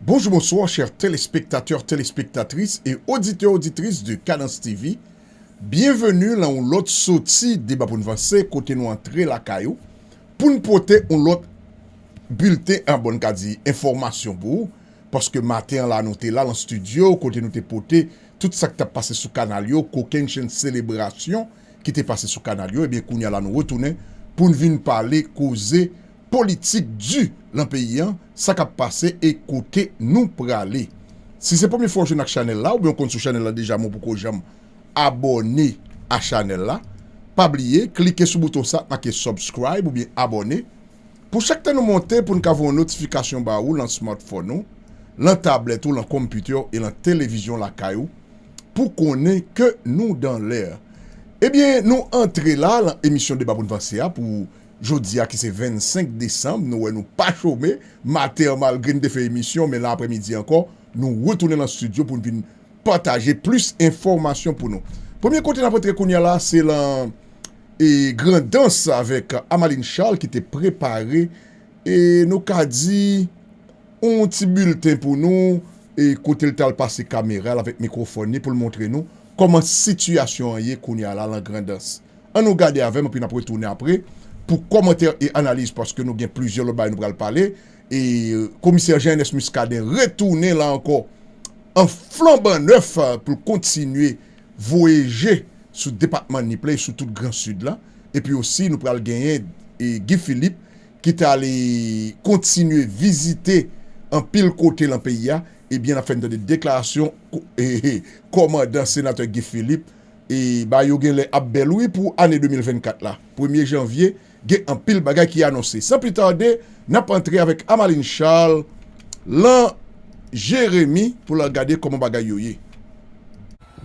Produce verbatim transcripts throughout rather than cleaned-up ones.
Bonjou, bonswa, chè telespektatè, telespektatris e oditè, oditris de Kadans T V. Byenveni lan yon lòt soti Deba pou n vanse, kote nou antre lakay ou pou n pote yon lòt bilten, an bon, n ka di enfòmasyon pou ou, paske maten an la, nou te la lan estidyo, kote nou te pote tout sa k t ap pase sou kanal yo, kokennchenn selebrasyon ki te pase sou kanal yo. Ebyen, kounye a la, nou retounen pou n vin pale koze politik di lan peyi an, sa k ap pase e kote nou prale. Si se premye fwa w jwenn ak chanèl la, oubyen w konn sou chanèl la deja, men w poko janm abòne a chanèl la, pa bliye klike sou bouton sa k make subscribe oubyen abòne. Pou chak tan nou monte, pou n ka voye yon notifikasyon ba ou lan smartphone ou, lan tablèt ou, lan konpitè e lan televizyon lakay ou, pou konnen ke nou dan lè. Ebyen, nou antre la, lan emisyon Deba pou n vanse a, pou jodi a ki se vennsenk desanm, nou wè nou pa chome, maten an malgre n te fè emisyon, men lan aprèmidi ankò, nou retounen lan estidyo pou n vin pataje plis enfòmasyon pou nou. Premye kote n ap antre kounye a la, se lan, e, Grandans avèk Amaline Charles ki te prepare, e, nou ka di, yon ti bilten pou nou, e, kote l t al pase kamera l avèk mikwofòn li pou l montre nou kòman sitiyasyon an ye kounye a la lan Grandans. Ann nou gade avè m, epi n ap retounen apre pou kòmantè e analiz, paske nou gen plizyè lòt bagay nou pral pale. E, komisè Jean Ernest Muscadin retounen la ankò an flanban nèf, a, pou l kontinye voye je sou depatman Nip la e sou tout Gran Sid la. Epi osi, nou pral genyen, e, Guy Philippe ki t ale kontinye vizite anpil kote lan peyi a. Ebyen, n ap fè n tande deklarasyon ko-, e, e, kòmandan senatè Guy Philippe, e, bagay yo genlè ap bèl wi pou ane de mil vennkat la. Premye janvye, gen anpil bagay ki anonse. San pli tade, n ap antre avèk Amaline Charles lan Jeremi pou l al gade kòman bagay yo ye.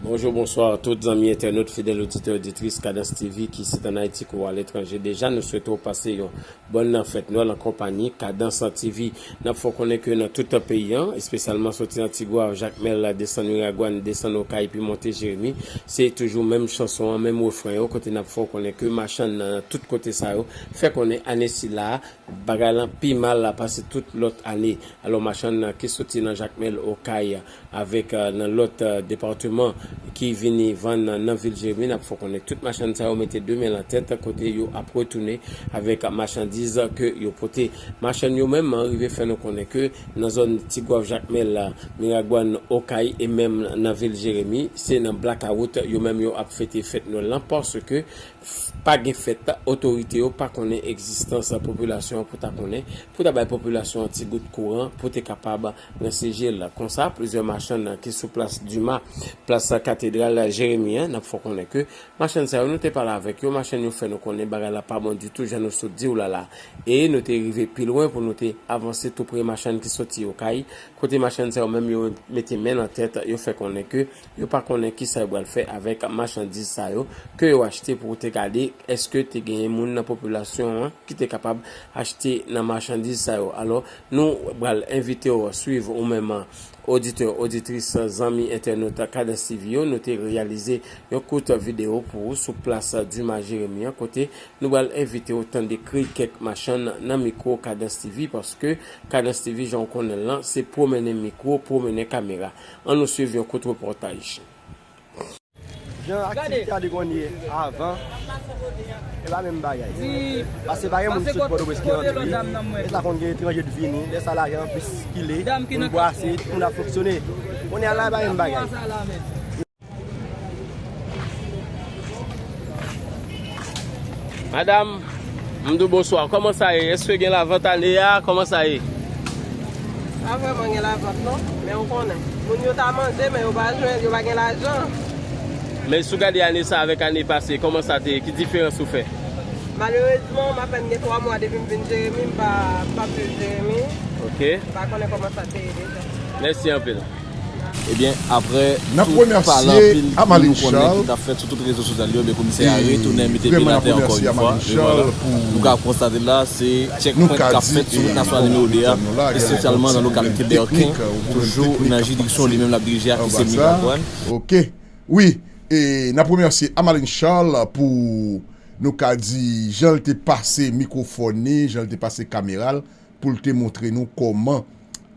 Bonjou, bonswa tout zanmi entènot, fidèl oditè, oditris Kadans T V ki isit ann Ayiti kou aletranje. Deja, nou swete w pase yon bòn fèt Nwèl an konpanyi Kadans T V. N ap fè w konnen ke nan tout peyi an, espesyalman soti Antigwa, Jakmèl, desann Miragwàn, desann Okay, epi monte Jeremi, se toujou menm chanson an, menm refren yo, kote n ap fè w konnen ke machann nan tout kote sa yo fè konnen ane sila a, bagay lan pi mal la pase tout lòt ane. Alò, machann nan ki soti nan Jakmèl, Okay, avèk, eh, nan lòt, eh, depatman ki vini vann nan, nan vil Jeremi, n ap fè w konnen tout machann sa yo mete de men lan tèt kote yo ap retounen avèk machandiz ke yo pote. Machann yo menm rive fè nou konnen ke nan zòn Tigwav, Jakmèl, Miragwàn, Okay e menm nan vil Jeremi, se nan blakawout yo menm yo ap fete fèt Nwèl lan, paske pa gen fèt, otorite yo pa konnen egzistans popilasyon an pou ta konnen, pou ta bay popilasyon an ti gout kouran, pou te kapab rense je l. Konsa, plizyè machann ki sou plas Dima, plas Katedral Jeremi an, n ap fè w konnen ke machann sa yo, nou te pale avèk yo, machann yo fè nou konnen bagay la pa bon ditou, jan nou sot di w la la. E nou te rive pi lwen pou nou te avanse tou pre machann ki soti Okay, kote machann sa yo menm yo mete men nan tèt, yo fè konnen ke yo pa konnen kisa yo pral fè avèk machandiz sa yo ke yo achte pou te gade èske te genyen moun nan popilasyon an ki te kapab achte nan machandiz sa yo. Alò, nou pral envite w swiv ou menm, oditè, oditris, zanmi entènot Kadans T V yo, nou te reyalize yon kout videyo pou ou sou plas Dima Jeremi an, kote nou pral envite w tande kri kèk machann nan mikwo Kadans T V, paske Kadans T V, jan w konnen l lan, se pwomennen mikwo, pwomennen kamera. Ann nou swiv yon kout repòtaj. Jan aktivite a te konn ye avan, e pa menm bagay. Paske pa gen moun ki sot Pòtoprens ki rantre. E sa konn gen etranje ki vini, lè sa lajan an plis sikile, moun bwase, tout moun ap fonksyone. Kounye a la, e pa menm bagay. Madanm, m di w bonswa. Kòman sa ye? Èske gen lavant ane a? Kòman sa ye? Pa vrèman gen lavant non, men ou konnen. Moun yo ta manje, men yo pa jwenn, yo pa gen lajan. Men si w gade ane sa avèk ane pase, kòman sa te ye? Ki diferans ou fè? Malerezman, m apèn gen twa mwa depi m vin Jeremi, m pa, m pa viv Jeremi. Ok. M pa konnen kòman sa te ye deja. Mèsi anpil. Ebyen, aprè tout pale anpil ki nou konnen ki t ap fèt sou tout rezo sosyal yo, ebyen, komisè a retounen mete pye atè ankò yon fwa. E vwala, nou ka konstate la, se checkpoint k ap fèt sou wout nasyonal nimewo de a, espesyalman nan lokalite Bèken, toujou nan jiridiksyon li menm l ap dirije a, ki se Miragwàn. Ok. Wi, e n ap remèsye Amaline Charles pou, nou ka di, jan l te pase mikwofòn li, jan l te pase kamera l, pou l te montre nou kòman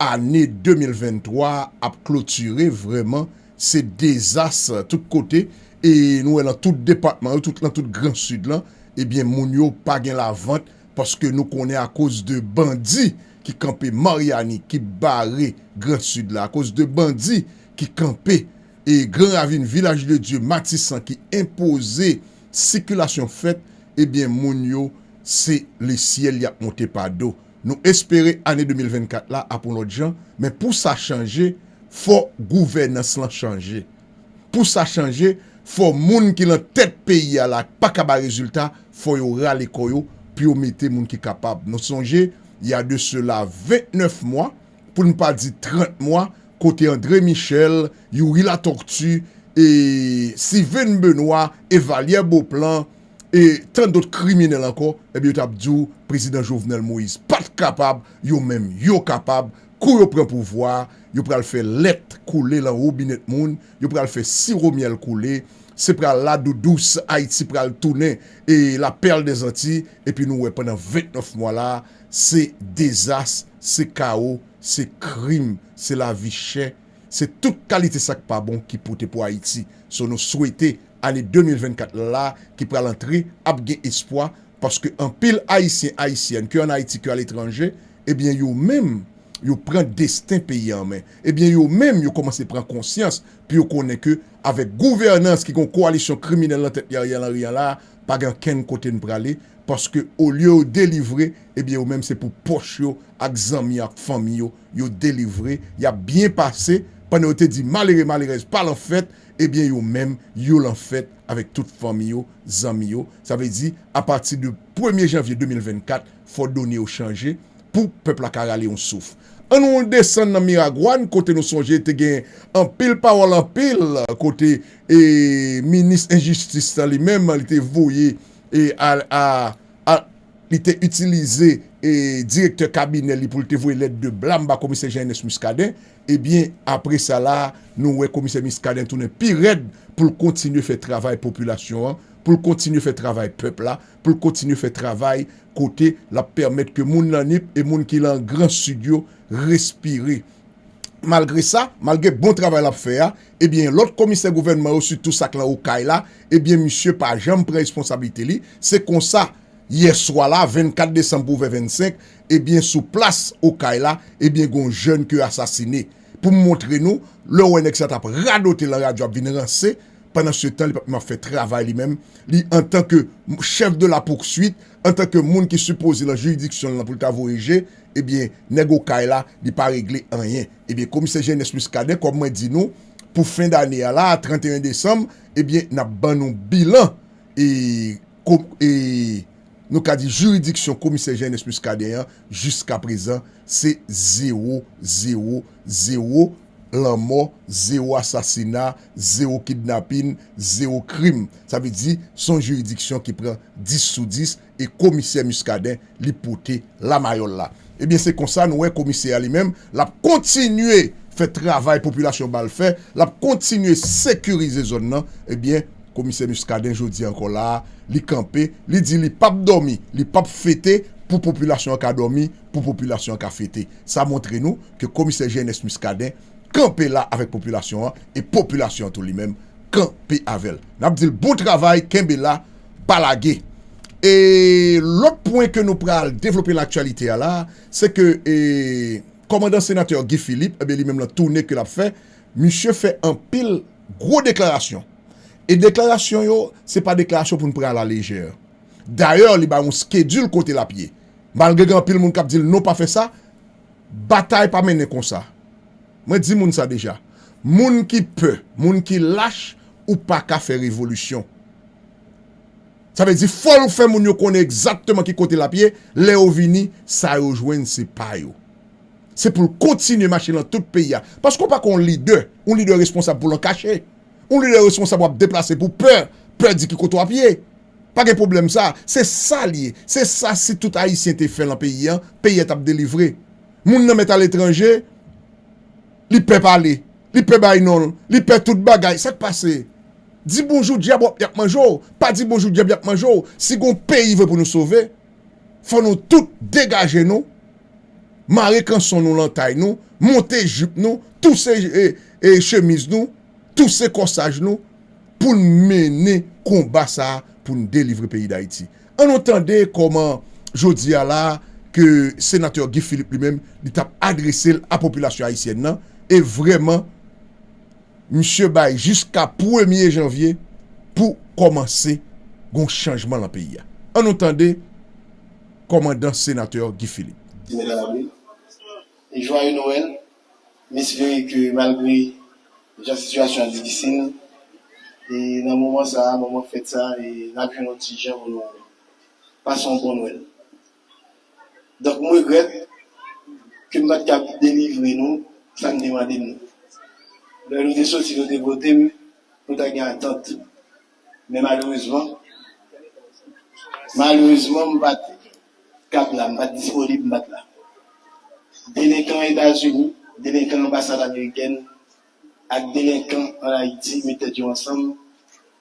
ane de mil venntwa ap klotire, vrèman, se dezas tout kote. E nou wè nan tout depatman yo, tout, nan tout Gran Sid lan, ebyen, moun yo pa gen lavant, paske nou konnen akoz de bandi ki kanpe Maryani, ki bare Gran Sid la, akoz de bandi ki kanpe e Gran Ravin, Vilaj de Dye, Matisan, ki enpoze sikilasyon fèt, ebyen, moun yo, se lesyèl y ap monte pa do. Nou espere ane de mil vennkat la ap yon lòt jan, men pou sa chanje, fò gouvènans lan chanje. Pou sa chanje, fò moun ki lan tèt peyi a la pa ka bay rezilta, fò yo rale kò yo pou yo mete moun ki kapab. Nou sonje, y a de cela vennèf mwa, pou n pa di trant mwa, kote André Michel, Youri Latortue, e Steven Benoît, Evalière Beauplan, e tan dòt kriminèl ankò, ebyen, yo t ap di w prezidan Jovenel Moïse pa t kapab, yo menm, yo kapab. Kou yo pran pouvwa a, yo pral fè lèt koule lan wobinèt moun, yo pral fè siwo myèl koule, se pral la d'eau douce Ayiti pral tounen e la perle des Antilles, epi nou wè pandan vennèf mwa la, se dezas, se kawo, se krim, se lavi chè, se tout kalite sa k pa bon ki pote pou Ayiti. So nou swete ane de mil vennkat la ki pral antre ap gen espwa, paske anpil Ayisyen, Ayisyèn, ke ann Ayiti, ke aletranje, ebyen yo menm, yo pran desten peyi a an men. Ebyen yo menm, yo kòmanse pran konsyans, pou yo konnen ke avèk gouvènans ki gen yon kowalisyon kriminèl nan tèt li Ariel Henry an la, pa gen ankenn kote n prale, paske olye yo delivre, ebyen yo menm se pou pòch yo, ak zanmi yo, ak fanmi yo, yo delivre, y ap byen pase, pandan yo te di malere, malerèz pa lan fèt, ebyen yo menm, yo lan fèt avèk tout fanmi yo, zanmi yo. Sa vle di, apati de premye janvye de mil vennkat, fò done yo chanje pou pèp la ka rale yon souf. Ann nou desann nan Miragwàn, kote nou sonje te gen anpil pawòl anpil, kote, e, minis enjistis lan li menm, li te voye, e, a, a, a, li te itilize, e, direktè kabinè li pou l te voye lèt de blam ba komisè Jean Ernest Muscadin, ebyen, apre sa la, nou wè komisè Muscadin tounen pi rèd pou l kontinye fè travay popilasyon an, pou l kontinye fè travay pèp la, pou l kontinye fè travay kote l ap pèmèt ke moun nan Nip e moun ki lan Gran Sid yo respire. Malgre sa, malgre bon travay l ap fè a, ebyen, lòt komisè gouvènman yo, sitou sa k lan Okay la, ebyen, misye pa janm pran responsablite li. Se konsa, yè swa la, vennkat desanm pou vè vennsenk, ebyen, sou plas Okay la, ebyen, gon jèn ke asasine. Pou m montre nou, lè w wè nèg sa t ap radote lan radyo ap vin ranse, pandan se tan, li p ap menm ap fè travay li menm. Li, antanke chèf de la poursuite, antanke moun ki sipoze lan jiridiksyon l lan pou l ta voye je, ebyen, nèg Okay la, li pa regle anyen. Ebyen, komisè Jean Ernest Muscadin, kòm mwen di nou, pou fen dane a la, tranteyen desanm, ebyen, n ap ban nou bilan, e, ko-, e, nou ka di jiridiksyon komisè Jean Ernest Muscadin an, jiska prezan, se zewo, zewo, zewo lanmò, zewo asasina, zewo kidnapin, zewo krim. Sa vle di, se yon jiridiksyon ki pran dis sou dis, e komisè Muscadin, li pote lamayòl la. Ebyen, se konsa nou wè komisè a li menm, l ap kontinye fè travay popilasyon ba l fè, l ap kontinye sekirize zòn nan. Ebyen, komisè Muscadin, jodi a ankò la a, li kanpe, li di li p ap dòmi, li p ap fete, pou popilasyon an ka dòmi, pou popilasyon an ka fete. Sa montre nou ke komisè Jean Ernest Muscadin kanpe la avèk popilasyon an, e popilasyon an tou li menm kanpe avè l. N ap di l bon travay, kenbe la, pa lage. E lòt pwen ke nou pral devlope nan aktyalite a la, se ke, e, kòmandan senatè Guy Philippe, ebyen, li menm lan toune ke l ap fè, misye fè anpil gwo deklarasyon. E deklarasyon yo, se pa deklarasyon pou n pran alalejè. Dayè, li bay yon skedil kote l ap ye. Malgre gen anpil moun k ap di l non, pa fè sa, batay pa mennen konsa. Mwen di moun sa deja. Moun ki pè, moun ki lach, ou pa ka fè revolisyon. Sa vle di, fò l fè moun yo konnen egzakteman ki kote l ap ye, lè yo vini, sa yo jwenn se pa yo. Se pou l kontinye mache nan tout peyi a. Paske w pa ka yon lidè, yon lidè responsab pou l an kache. Yon lidè responsab w ap deplase pou pè, pè di ki kote w ap ye. Pa gen pwoblèm sa. Se sa l ye. Se sa si tout Ayisyen te fè lan peyi a, peyi a t ap delivre. Moun nan mèt aletranje, li pè pale, li pè bay non l, li pè tout bagay. Sa k pase? Di bonjou dyab w ap, y ap manje w. Pa di bonjou dyab y ap manje w. Si gon peyi vre pou nou sove, fò nou tout degaje nou. mare kanson nou lan tay nou, monte jip nou, touse e, e chemiz nou, touse kòsaj nou, pou n mennen konba sa a, pou n delivre peyi Dayiti. An nou tande kòman jodi a la a, ke senatè Guy Philippe li menm, li t ap adrese l a popilasyon ayisyèn nan, e vrèman, misye bay jiska premye janvye pou kòmanse gon chanjman lan peyi a. An nou tande kòmandan senatè Guy Philippe. Ti medam, e jwaye Nwèl. M espere ke malgre jan sitiyasyon an difisil, e nan moman sa a, moman fèt sa a, e n ap jwenn yon ti jan pou nou pase yon bon Nwèl. Donk, m regrèt ke m pa t kab delivre nou sa n te mande m nan. Lè nou te soti, nou te vote m, nou ta gen atant. Men malerezman, malerezman, m pa t kab la, m pa t disponib, m pa t la. Delenkan Etazini, delenkan anbasad amerikèn, ak delenkan ann Ayiti met tèt yo ansanm,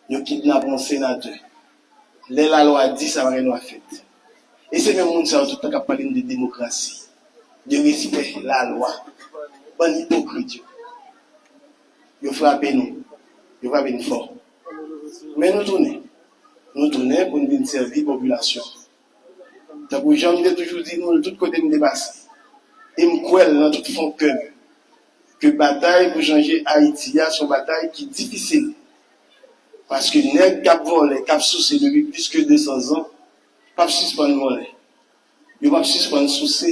yo kidnape yon senatè. Lè lalwa di sa, bagay nou ap fèt. E se menm moun sa yo tout tan k ap pale n de demokrasi, de respè lalwa. Bann ipokrit yo. Yo frape nou. Yo frape n fò. Men nou tounen. Nou tounen pou n vin sèvi popilasyon. Tankou jan m te toujou di nou l tout kote m te pase, e m kwè l nan tout fon kè m, ke batay pou chanje Ayiti a se yon batay ki difisil. Paske nèg k ap vòlè, k ap souse depi plis ke de san zan, p ap sispann vòlè. Yo p ap sispann souse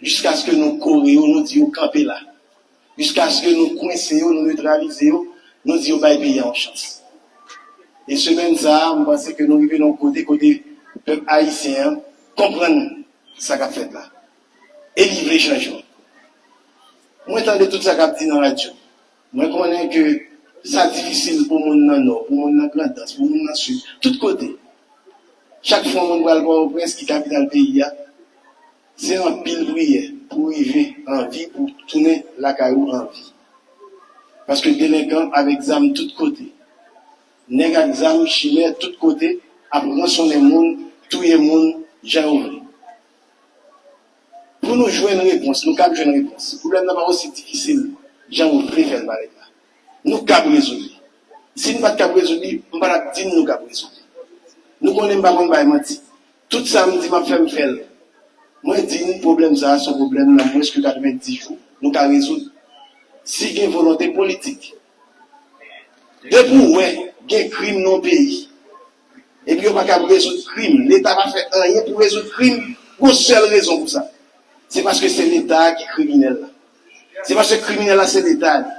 jiskaske nou kore yo, nou di yo kanpe la. Jiskaske nou kwense yo, nou netralize yo, nou di yo bay peyi a yon chans. E semèn sa a, m panse ke nou rive nan yon kote, kote pèp ayisyen an konprann sa k ap fèt la. E li vle chanjman. Mwen tande tout sa k ap di nan radyo. Mwen konnen ke sa difisil pou moun nan Nò, pou moun nan Grandans, pou moun nan Sid, tout kote. Chak fwa yon moun pral Pòtoprens, ki kapital peyi a, se anpil priyè pou rive an vi, pou tounen lakay ou an vi. Paske delenkan avèk zam tout kote. Nèg ak zam, chimè tout kote, ap ransonnen moun, touye moun, jan yo vle. Pou nou jwenn repons, nou kab jwenn repons. Pwoblèm nan pa osi difisil jan ou vle fè l parèt la. Nou kab rezoud li. Si n pa t kab rezoud li, m pa t ap di n nou kab rezoud li. Nou konnen m pa konn bay manti. Tout sa m di m ap fè, m fè l. Mwen di n pwoblèm sa a se yon pwoblèm nan mwens ke katrevenndis jou nou ka rezoud. Si gen volonte politik. Depi w wè gen krim nan yon peyi, epi yo pa kab rezoud krim, Leta pa fè anyen pou rezoud krim, gon sèl rezon pou sa. Se paske se Leta a ki kriminèl la. Se paske kriminèl la se Leta a li.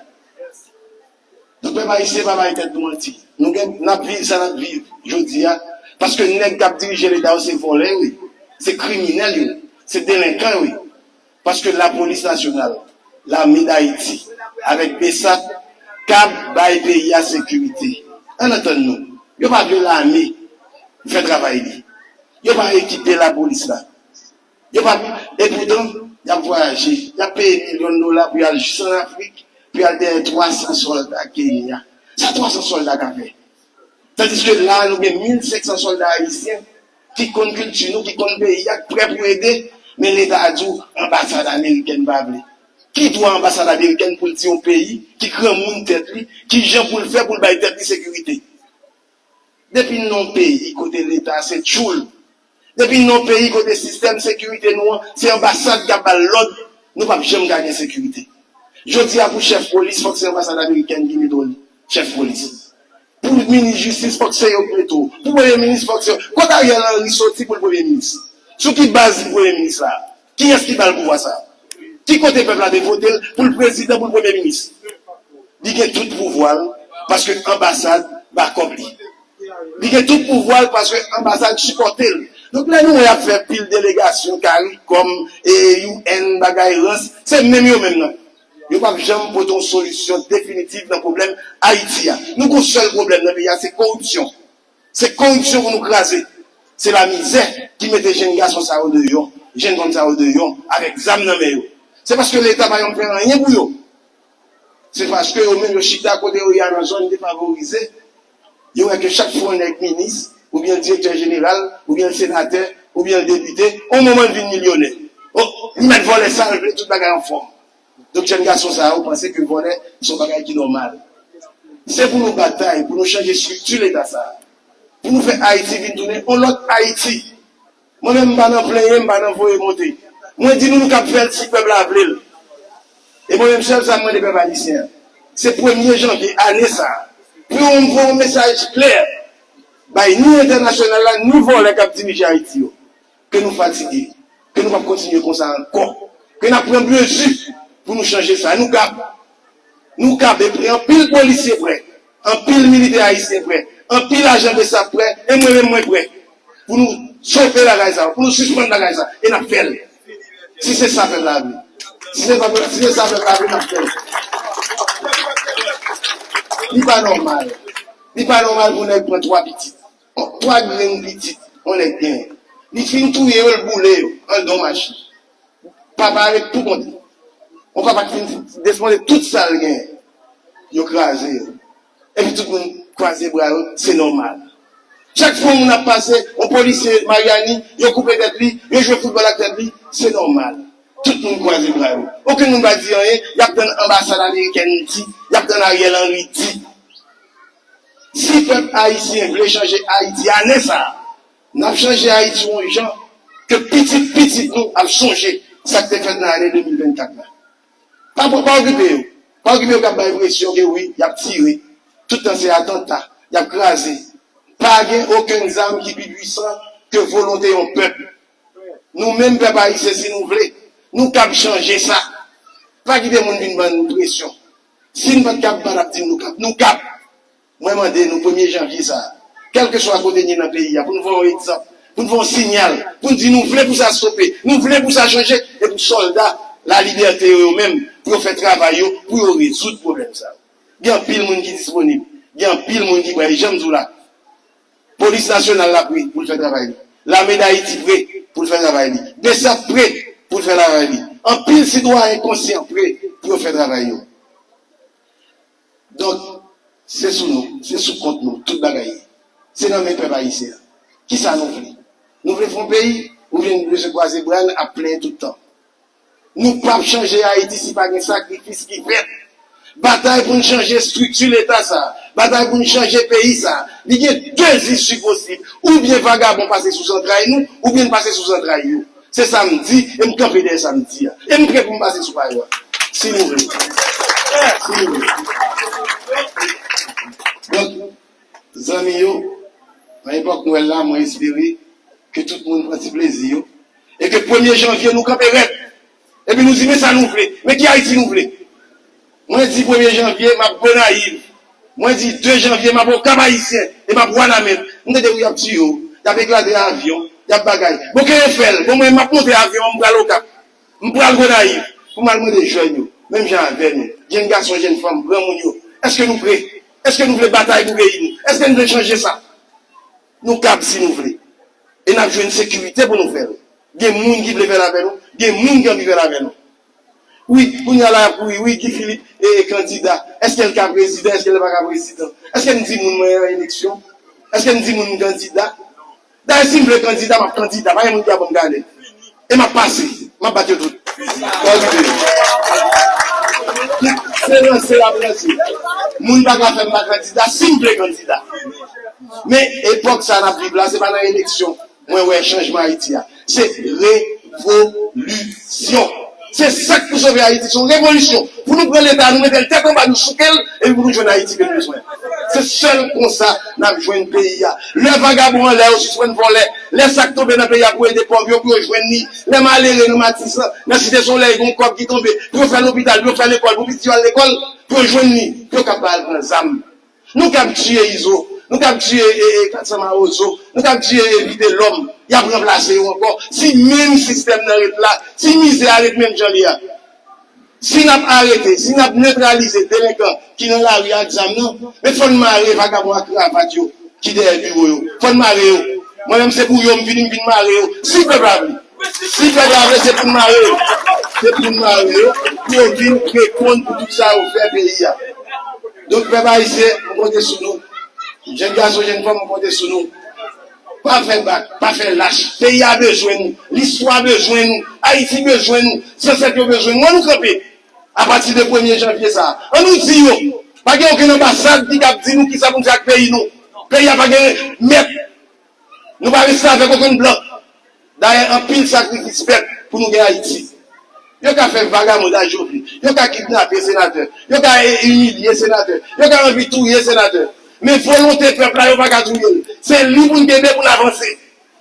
Donk, pèp ayisyen pa bay tèt nou manti. Nou gen, n ap viv sa n ap viv jodi a, paske nèg k ap dirije Leta yo se vòlè yo ye, se kriminèl yo ye, se delenkan yo ye. Paske lapolis nasyonal, lame Dayiti, avèk BSAP, kab bay peyi a sekirite. Ann antann nou, yo pa vle lame fè travay li. Yo pa ekipe lapolis la. Yo pa, epoutan, y ap vwayaje, y ap peye milyon dola pou y al jis ann Afrik, pou y al dèyè twa san sòlda Kenya. Sa twa san sòlda ka fè? Tandiske la a, nou gen mil senk san sòlda ayisyen ki konn kilti nou, ki konn peyi a, ki prè pou ede, men Leta a di w anbasad amerikèn pa vle. Ki dwa anbasad amerikèn pou l di yon peyi ki granmoun tèt li, ki jan pou l fè pou l bay tèt li sekirite? Depi n nan yon peyi kote Leta se tchoul, depi n nan yon peyi kote sistèm sekirite nou an se anbasad k ap ba l lòd, nou p ap janm ka gen sekirite. Jodi a pou chèf polis, fòk se anbasad amerikèn ki mete w chèf polis. Pou minis jistis, fòk se yo ki mete w. Pou premye minis, fòk se yo. Kote Ariel Henry soti pou l premye minis? Sou ki baz li premye minis la? Kiyès ki ba l pouvwa sa a? Ki kote pèp la te vote l pou l prezidan, pou l premye minis? Li gen tout pouvwa l, paske anbasad ba kòb li. Li gen tout pouvwa l, paske anbasad sipòte l. Donk, lè nou wè y ap fè pil delegasyon, CARICOM, e U N, bagay rans, se menm yo menm nan. Yo p ap janm pote yon solisyon definitif nan pwoblèm Ayiti a. Nou gon sèl pwoblèm nan peyi a, se koripsyon. Se koripsyon pou nou kraze. Se lamizè ki mete jenn gason sa yo deyò, jenn fanm sa yo deyò, avèk zam nan men yo. Se paske Leta pa janm fè anyen pou yo. Se paske yo menm yo chita kote yo ye a nan zòn defavorize, yo wè ke chak fwa yon nèg minis, oubyen l direktè jeneral, oubyen l senatè, oubyen l depite, yon moman l vin milyonè. Oh, li mèt vòlè sa l vle, tout bagay anfòm. Donk, jèn gason sa yo panse ke vòlè se yon bagay ki nòmal. Se pou nou batay, pou nou chanje estrikti Leta sa a. Pou nou fè Ayiti vin tounen yon lòt Ayiti. Mwen menm, m pa nan plenyen, m pa nan voye monte. Mwen di nou, nou kab fè l si pèp la vle l. E mwen menm, sèl sa m mande pèp ayisyen an, se premye janvye ane sa a, pou yo voye yon mesaj klè bay ni entènasyonal la, ni vòlè k ap dirije Ayiti yo, ke nou fatige, ke nou p ap kontinye konsa ankò, ke n ap pran mezi pou nou chanje sa. Nou kab. Nou kab, e anpil polisye prè, anpil militè ayisyen prè, anpil ajan besap prè, e mwen menm mwen prè. Pou nou stope bagay sa, pou nou sispann bagay sa, e n ap fè l. Si se sa pèp la vle. Si se sa, si se sa pèp la vle, n ap fè l. Li pa nòmal. Li pa nòmal pou nèg pran twa pitit. Twa grenn pitit yon nèg genyen. Li fin touye yo, l boule yo anndan yon machin. Papa a ret pou kont li. Yon papa ki fin desmonte tout sa l genyen. Yo kraze yo. Epi tout moun kwaze bra yo, se nòmal. Chak fwa yon moun ap pase, yon polisye Maryani, yo koupe tèt li, yo jwe foutbòl ak tèt li, se nòmal. Tout moun kwaze bra yo. Okenn moun pa di anyen, y ap tann anbasad amerikèn di, y ap tann Ariel Henry di. Si pèp ayisyen vle chanje Ayiti ane sa a, n ap chanje Ayiti yon jan ke pitit pitit nou ap sonje sa k te fèt nan ane de mil vennkat la. Pa, pa okipe yo. Pa okipe yo k ap bay enpresyon ke wi, y ap tire. Tout tan se atanta, y ap kraze. Pa gen okenn zam ki pi pwisan ke volonte yon pèp. Nou menm pèp ayisyen, si nou vle, nou kab chanje sa. Pa kite moun vin ban nou presyon. Si n pa t kab, m pa t ap di n nou kab. Nou kab. Mwen mande nou premye janvye sa a, kèlkeswa kote n ye nan peyi a, pou n voye yon egzanp, pou n voye yon siyal, pou n di nou vle pou sa stope, nou vle pou sa chanje, e pou sòlda lalibète yo, yo menm, pou yo fè travay yo, pou yo rezoud pwoblèm sa yo. Gen anpil moun ki disponib, gen anpil moun ki prè, e jan m di w la, Polis Nasyonal la prè pou l fè travay li. Lame Dayiti prè pou l fè travay li. Besap prè pou l fè travay li. Anpil sitwayen konsyan prè pou yo fè travay yo. Donk, se sou nou, se sou kont nou, tout bagay ye. Se nan men pèp ayisyen an. Kisa nou vle? Nou vle fè yon peyi, oubyen nou vle se kwaze bra n ap plenyen tout tan? Nou p ap chanje Ayiti si pa gen sakrifis ki fèt. Batay pou n chanje estrikti Leta sa a, batay pou n chanje peyi sa a, li gen de isi posib. Oubyen vagabon pase sou zantray nou, oubyen n pase sou zantray yo. Se sa m di, e m kanpe dèyè sa m di a. E m prè pou m pase sou pa yo a. Si nou vle. Si nou vle. Donk, zanmi yo, nan epòk Nwèl la, mwen espere ke tout moun pran ti plezi yo. E ke premye janvye, nou kanpe rèd. Epi nou di, men sa nou vle. Men ki Ayiti nou vle. Mwen di premye janvye, m ap Gonayiv. Mwen di de janvye, m ap Okap Ayisyen. E m ap Wanament. M tande wi y ap tiye w. Y ap eklate avyon. Y ap bagay. Bon, ke yo fè l. Bon, mwen, m ap monte avyon an, m pral Okap. M pral Gonayiv. Pou m al mande jèn yo. Menm jan avè nou. Jèn gason, jèn fanm, granmoun yo. Èske nou prè? Èske nou vle batay pou peyi nou? Èske nou vle chanje sa? Nou kab si nou vle. E n ap jwenn sekirite pou nou fè l. Gen moun ki vle fè l avè nou, gen moun ki anvi fè l avè nou. Wi, kounye a la y ap kouri, wi, Guy Philippe e, e kandida. Èske l ka prezidan, èske l pa ka prezidan? Èske m di moun mwen an eleksyon? Èske m di moun m kandida? Dayè, si m vle kandida, m ap kandida. Pa gen moun ki ap ban m gade. E m ap pase. M ap bat yo tout. Mwen rive. Se ranse y ap ranse. Moun pa ka fè m pa kandida si m vle kandida. Men epòk sa n ap viv la, se pa nan eleksyon mwen wè chanjman Ayiti a. Se revolisyon. Se sa k pou sove Ayiti, se yon revolisyon. Pou nou pran Leta, nou mete l tèt anba, nou souke l, epi pou nou jwenn Ayiti ke nou bezwen. Se sèl konsa n ap jwenn peyi a. Lè vagabon anlè yo sispann vòlè, lè sa k tonbe nan peyi a pou ede pòv yo, pou yo jwenn li, lè malere nan Matisan, nan Site Solèy, gen yon kòb ki tonbe, pou yo fè lopital, pou yo fè lekòl, pou pitit yo al lekòl, pou yo jwenn li, pou yo kab pa al pran zam. Nou kab tiye Izo, nou kab tiye e, e, Kat San Mawozo, nou kab tiye e, Vitelòm, y ap ranplase yo ankò. Si menm sistèm nan ret la, si mizè a ret menm jan li a, si n ap arete, si n ap netralize delenkan ki nan lari ak zam nan, men fò n mare vagabon ak kravat yo ki dèyè biwo yo. Fò n mare yo. Mwen menm se pou yo m vini, m vin mare yo. Si pèp la vle. Si pèp la vle, se pou n mare yo. Se pou n mare yo. Pou yo vin reponn pou tout sa yo fè peyi a. Donk, pèp ayisyen, m konte sou nou. Jèn gason, jèn fanm, m konte sou nou. Pa fè bak, pa fè lach. Peyi a bezwen nou. Listwa bezwen nou. Ayiti bezwen nou. Zansèt yo bezwen nou. Ann nou kanpe. Apati de premye janvye sa a, ann nou di yo, pa gen okenn anbasad ki kab di nou kisa pou n fè ak peyi nou. Peyi a pa gen mèt. Nou pa reste avèk okenn blan. Dayè, anpil sakrifis fèt pou nou gen Ayiti. Yo ka fè vagabondaj yo vle. Yo ka kidnape senatè. Yo ka e- imilye senatè. Yo ka anvi touye senatè. Men volonte pèp la, yo pa ka touye l. Se li pou n kenbe pou n avanse.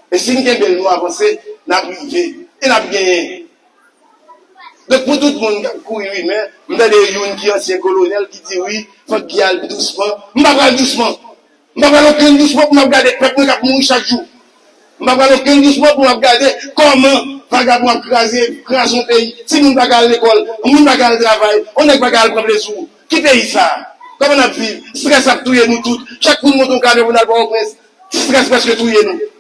E si n kenbe l, nou avanse, n ap rive. E n ap genyen. Donk, pou tout moun k ap kouri rimè, m tande youn ki ansyen kolonèl ki di, wi, fòk Guy al dousman. M pa pral dousman. M pa pral okenn dousman pou m ap gade pèp mwen k ap mouri chak jou. M pa pral okenn dousman pou m ap gade kòman vagabon ap kraze, kraze yon peyi. Timoun pa ka al lekòl, moun pa ka al travay, yon nèg pa ka al pran plezi. Ki peyi sa a? Kòman n ap viv? Estrès ap touye nou tout. Chak moun monte yon kamyon pou n al Pòtoprens, estrès prèske touye nou.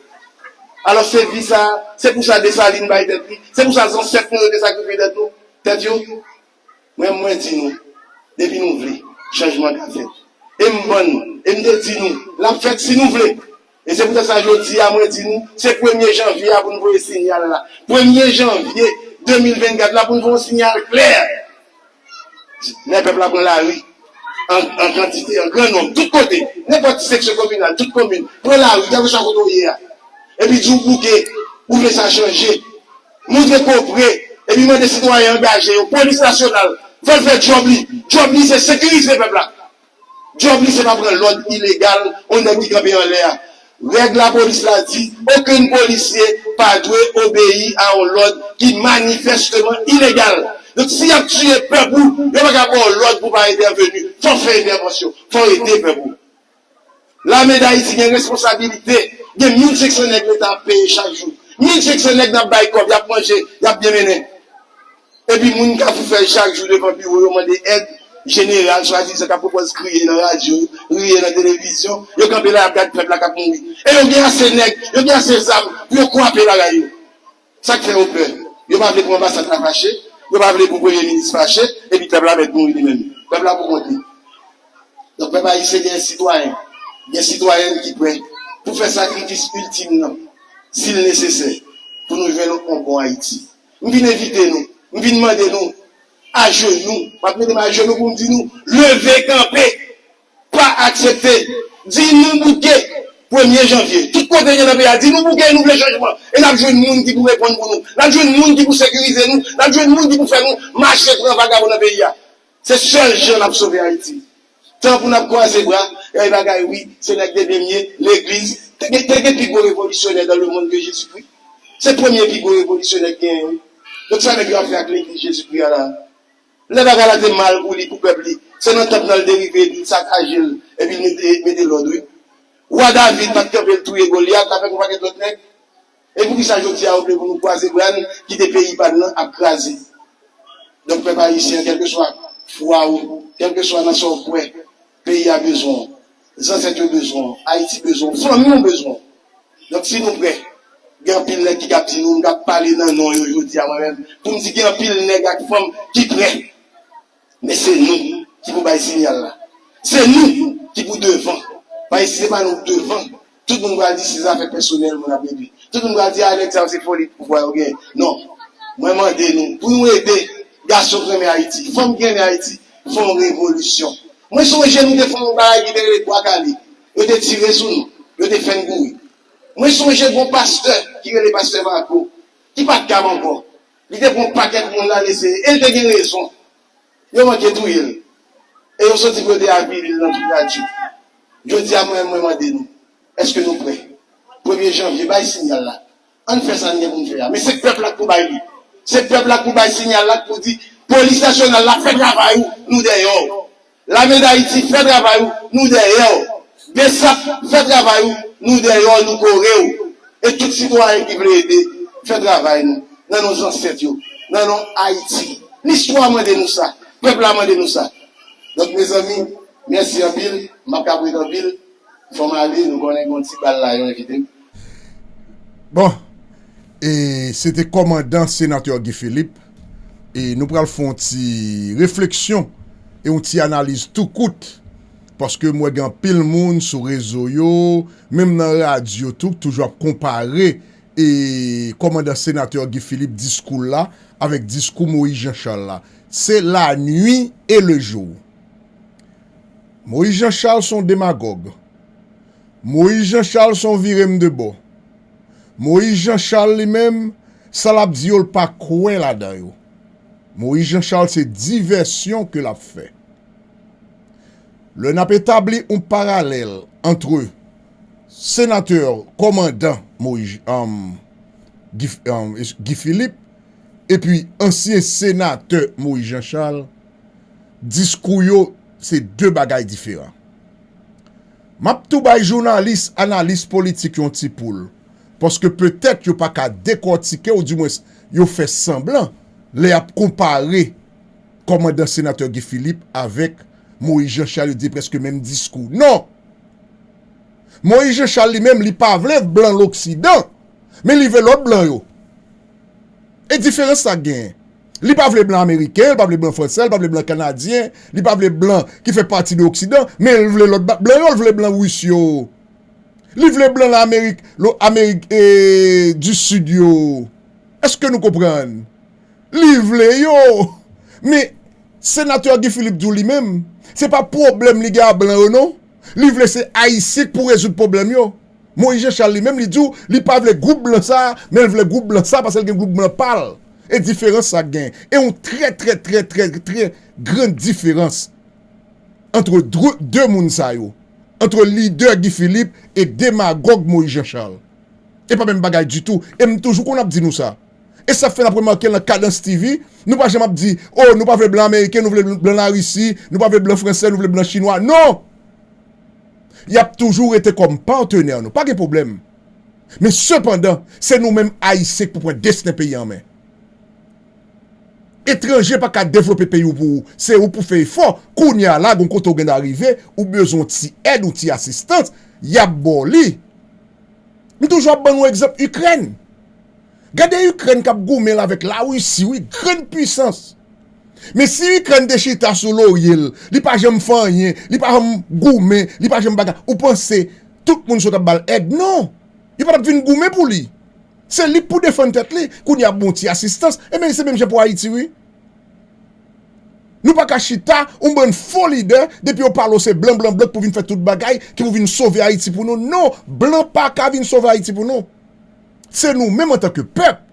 Alò, se vi sa a, se pou sa Desalin bay tèt li, se pou sa zansèt nou yo te sakrifye tèt nou, tèt yo. Mwen, mwen di nou, depi nou vle, chanjman ka fèt. E m bann, e m te di nou, l ap fèt si nou vle. E se poutèt sa jodi a, mwen di nou, se premye janvye a pou n voye siyal la. Premye janvye de mil vennkat la pou n voye yon siyal klè. Lè pèp la pran lari, an, an kantite, an gran nonb, tout kote, nenpòt seksyon kominal, tout komin, pran lari, kèlkeswa kote w ye a. Epi di w bouke, ou vle sa chanje. Montre ke w prè, epi mande sitwayen angaje yo, polis nasyonal, fè l fè djòb li. Djòb li se sekirize pèp la. Djòb li se pa pran lòd ilegal yon nèg ki kanpe anlè a. Règ lapolis la di, okenn polisye pa dwe obeyi a yon lòd ki manifèsteman ilegal. Donk, si y ap tiye pèp ou, yo pa ka ba w lòd pou w pa entèveni. Fò w fè entèvansyon, fò w ede pèp ou. Lame Dayiti gen responsabilite, gen mil senk san nèg leta ap peye chak jou. Mil senk san nèg n ap bay kòb, y ap manje, y ap byen mennen. Epi moun Kafou Fèy chak jou devan biwo yo mande èd, jeneral swadizan k ap pwopòz kriye nan radyo, riye nan televizyon, yo kanpe la y ap gad pèp la k ap mouri. E yo gen ase nèg, yo gen ase zam pou yo kwape bagay yo. Sa k fè yo pè? Yo pa vle pou anbasad la fache, yo pa vle pou premye minis fache, epi pèp la mèt mouri li menm. Pèp la pou kont li. Donk, pèp ayisyen gen sitwayen, gen sitwayèn ki prè pou fè sakrifis iltim nan, si l nesesè, pou nou jwenn yon bon Ayiti. M vin envite nou, m vin mande nou, ajenou, m ap mete m ajenou pou m di nou, leve kanpe, pa aksepte, di nou bouke, premye janvye. Tout kote n ye nan peyi a, di nou bouke, nou vle chanjman. E n ap jwenn moun ki pou reponn pou nou. N ap jwenn moun ki pou sekirize nou. N ap jwenn moun ki pou fè nou mache pran vagabon nan peyi a. Se sèl jan n ap sove Ayiti. Tan pou n ap kwaze bra, e bagay wi, se nèg de byen m ye, legliz. Te gen, te gen pi gwo revolisyonè dans le monde que Jésus-Christ. Se premye pi gwo revolisyonè k genyen wi. Donk sa nèg yo ap fè ak legliz Jezikri a la? Lè bagay la te mal pou li, pou pèp li, se nan tanp nan l te rive, epi l sakaje l, epi l mete, mete lòd wi. Wa David pa t kanpe l touye Golyat avèk yon pakèt lòt nèg. E poukisa jodi a yo vle pou nou kwaze bra n, kite peyi pa n nan ap kraze? Donk, pèp ayisyen, kèlkeswa fwa ou, kèlkeswa nan sa w kwè, peyi a bezwen w, zansèt yo bezwen w, Ayiti bezwen w, fanmi w bezwen w. Donk, si nou prè, gen anpil nèg ki kab di nou, m kab pale nan non yo jodi a mwen menm, pou m di gen anpil nèg ak fanm ki prè. Men se nou ki pou bay siyal la. Se nou ki pou devan. Paske si se pa nou k devan, tout moun pral di se zafè pèsonèl moun ap regle. Tout moun pral di, a, nèg sa yo se foli pouvwa yo genyen. Non. Mwen mande nou, pou nou ede gason k renmen Ayiti, fanm ki renmen Ayiti, fè yon revolisyon. Mwen sonje nou te fè yon bagay ki te rele Bwa Kale. Yo te tire sou nou. Yo te fè n kouri. Mwen sonje gon pastè ki rele pastè Marco, ki pa t kab ankò. Li te pran yon pakèt moun l al eseye, e l te gen rezon. Yo manke touye l. E yo soti pou yo te avili l nan tout radyo. Jodi a, mwen, mwen mande nou, èske nou prè? Premye janvye, bay siyal la. Ann fè sa n gen pou n fè a. Men se pèp la k pou bay li. Se pèp la k pou bay siyal la, k pou di, polis nasyonal la, fè travay ou, nou dèyè w. Lame Dayiti, fè travay ou, nou dèyè w. Besap, fè travay ou, nou dèyè w, nou kore w. E tout sitwayen ki vle ede, fè travay nou. Nan non zansèt yo, nan non Ayiti. Listwa mande nou sa, pèp la mande nou sa. Donk, mezanmi, mèsi anpil, m ap ka ret anpil. Fò m ale, nou konnen gen yon ti bal la, yo envite m. Bon, e se te kòmandan senatè Guy Philippe. E nou pral fè yon ti refleksyon e yon ti analiz tou kout Paske m wè gen anpil moun sou rezo yo, menm nan radyo tou, k toujou ap konpare e kòmandan senatè Guy Philippe diskou l la avèk diskou Moïse Jean Charles la. Se la nuit et le jour. Moïse Jean Charles se yon demagòg. Moïse Jean Charles se yon vire m de bò. Moïse Jean Charles li menm, sa l ap di yo, l pa kwè ladan yo. Moïse Jean Charles se divèsyon ke l ap fè. Lè n ap etabli yon paralèl antre senatè kòmandan Moïse, um, Guy, um, Guy Philippe epi ansyen senatè Moïse Jean Charles, diskou yo se de bagay diferan. M ap tou bay jounalis, analis politik yon ti poul, paske petèt yo pa ka dekòtike, oudimwens yo fè sanblan lè y ap konpare kòmandan senatè Guy Philippe avèk Moïse Jean Charles, yo di prèske menm diskou. Non! Moïse Jean Charles li menm, li pa vle blan loksidan, men li vle lòt blan yo. E diferans sa k genyen? Li pa vle blan ameriken, li pa vle blan fransè, li pa vle blan kanadyen, li pa vle blan ki fè pati de oksidan, men li vle lòt ba- blan yo, li vle blan ris yo. Li vle blan Lamerik, lo Amerik e, di Sid yo. Èske nou konprann? Li vle yo. Men, senatè Guy Philippe di w li menm, se pa pwoblèm li gen a blan yo non. Li vle se Ayisyen k pou rezoud pwoblèm yo. Moïse Jean Charles li menm, li di w li pa vle gwoup blan sa, men l vle gwoup blan sa paske l gen gwoup blan pa l. E diferans sa k gen. E yon trè, trè, trè, trè, trè gran diferans antre dre- de moun sa yo. Antre lidè Guy Philippe e demagòg Moïse Jean Charles. E pa menm bagay ditou. E m toujou konn ap di nou sa. E sa fè n ap remake nan Kadans T V, nou pa janm ap di, o, nou pa vle blan ameriken, nou vle blan Larisi, nou pa vle blan fransè, nou vle blan chinwa. Non! Y ap toujou rete kòm patnè nou. Pa gen pwoblèm. Men sepandan, se nou menm Ayisyen k pou pran desten peyi an men. Etranje pa ka devlope peyi w pou ou. Se ou pou fè efò. Kounye a la, gon kote w gen dwa rive, ou bezwen yon ti èd, yon ti asistans, y ap ba w li. M toujou ap ban nou egzanp Ikrèn. Gade Ikrèn k ap goumen la avèk Larisi, wi, grann pwisans. Men si Ikrèn te chita sou lorye l, li pa janm fè anyen, li pa janm goumen, li pa janm bagay, ou panse tout moun sot ap ba l èd? Non! Yo pa t ap vin goumen pou li. Se li k pou defann tèt li. Kounye a, bon ti asistans. Ebyen, se menm jan pou Ayiti, wi. Nou pa ka chita, yon bann fo lidè, depi yo pale w se blan, blan, blan k pou vin fè tout bagay, ki pou vin sove Ayiti pou nou. Non, blan pa ka vin sove Ayiti pou nou. Se nou menm antanke pèp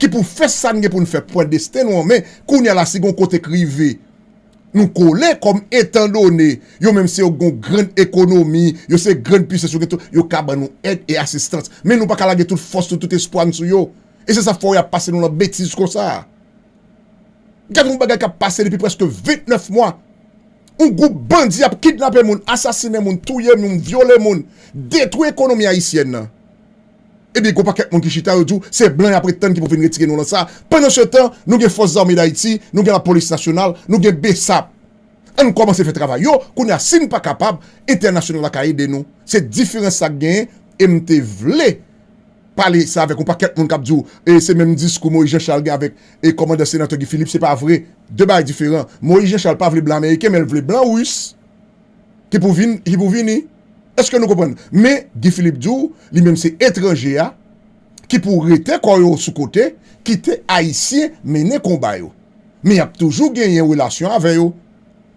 ki pou fè sa n gen pou n fè pou pran desten nou an men. Kounye a la, si gon kote k rive, nou kole kòm etandone yo menm se yo gon grann ekonomi, yo se grann pwisans, yo gen tout, yo ka ban nou èd e asistans. Men nou pa ka lage tout fòs nou, tout espwa n sou yo. E se sa k fè w y ap pase nou nan betiz konsa. Gade yon bagay k ap pase depi prèske ventnèf mwa. Yon gwoup bandi ap kidnape moun, asasinen moun, touye moun, vyole moun, detwi ekonomi ayisyèn nan. Ebyen, gon pakèt moun ki chita, yo di w se blan y ap ret tann ki pou vin retire nou nan sa. Pandansetan, nou gen Fòs Zame Dayiti, nou gen Lapolis Nasyonal, nou gen BSAP. Ann kòmanse fè travay yo. Kounye a, si n pa kapab, entènasyonal la ka ede nou. Se diferans sa k genyen, e m te vle pale sa avèk yon pakèt moun k ap di w, e se menm diskou Moïse Jean Charles gen avèk e kòmandan senatè Guy Philippe, se pa vre. De bagay diferan. Moïse Jean Charles pa vle blan ameriken, men l vle blan ris ki pou vin, ki pou vini. Èske nou konprann? Men Guy Philippe di w, li menm se etranje a, ki pou rete kò yo sou kote, kite Ayisyen mennen konba yo. Men y ap toujou genyen relasyon avè yo.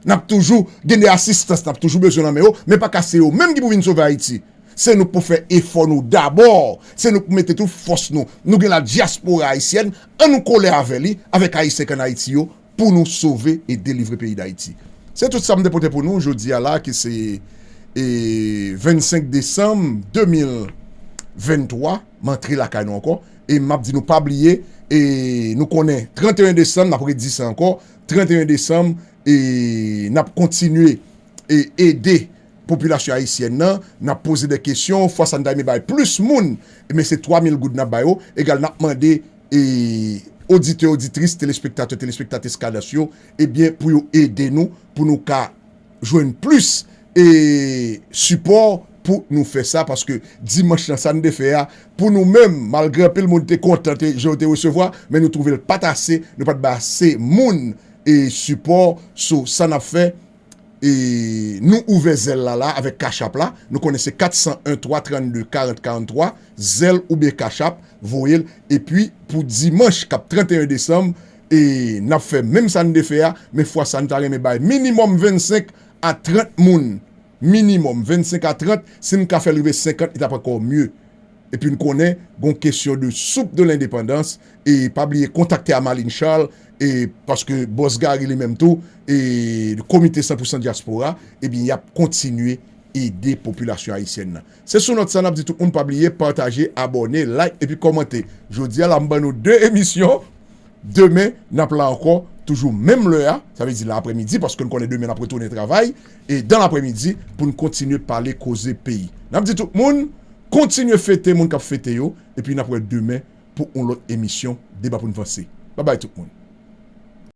N ap toujou gen de asistans, n ap toujou bezwen nan men yo, men pa ka se yo menm ki pou vin sove Ayiti. Se nou k pou fè efò nou dabò. Se nou k pou mete tout fòs nou. Nou gen ladyaspora ayisyèn, ann nou kole avè li, avèk Ayisyen k ann Ayiti yo, pou nou sove e delivre peyi Dayiti. Se tout sa m te pote pou nou jodi a la, ki se, e, vennsenk desanm de mil venntwa, m antre lakay nou ankò. E m ap di nou pa bliye, e nou konnen trannteyen desanm, n ap redi sa ankò, trannteyen desanm, e n ap kontinye, e ede popilasyon ayisyèn nan, n ap poze de kesyon, fwa sa n ta renmen bay plis moun, men se twa mil goud n ap ba yo, egal n ap mande, e, oditè, oditris, telespektatè, telespektatris Kadans yo, ebyen, pou yo ede nou, pou nou ka jwenn plis, e, sipò pou nou fè sa, paske dimanch lan, sa n te fè a, pou nou menm, malgre anpil moun te kontan, te, jan yo te resevwa, men nou twouve l pa t ase, nou pa t bay ase moun, e, sipò, so, sa n ap fè, e nou ouvè Zelle la la avèk Cash App la. Nou konnen se kat san en twa trannde karant karanntwa, Zelle oubyen Cash App, voye l. Epi pou dimanch k ap trannteyen desanm, e n ap fè menm sa n te fè a, men fwa sa n ta renmen bay minimòm vennsenk a trant moun. Minimòm vennsenk a trant, si n ka fè l rive senkant, li t ap ankò mye. Epi n konnen gon kesyon de soupe de lendepandans, e pa bliye kontakte Amaline Charles, e paske Bòs Gary li menm tou, e komite san pou san dyaspora, ebyen y ap kontinye ede popilasyon ayisyèn nan. Se sou nòt sa n ap di tout moun pa bliye pataje, abòne, like epi kòmante. Jodi a la m ban nou de emisyon. Demen n ap la ankò, toujou menm lè a, sa vle di la aprèmidi, paske n konnen demen n ap retounen travay, e dan laprèmidi pou n kontinye pale koze peyi. N ap di tout moun, kontinye fete moun k ap fete yo, epi n ap wè demen pou yon lòt emisyon Deba pou n vanse. Babay tout moun.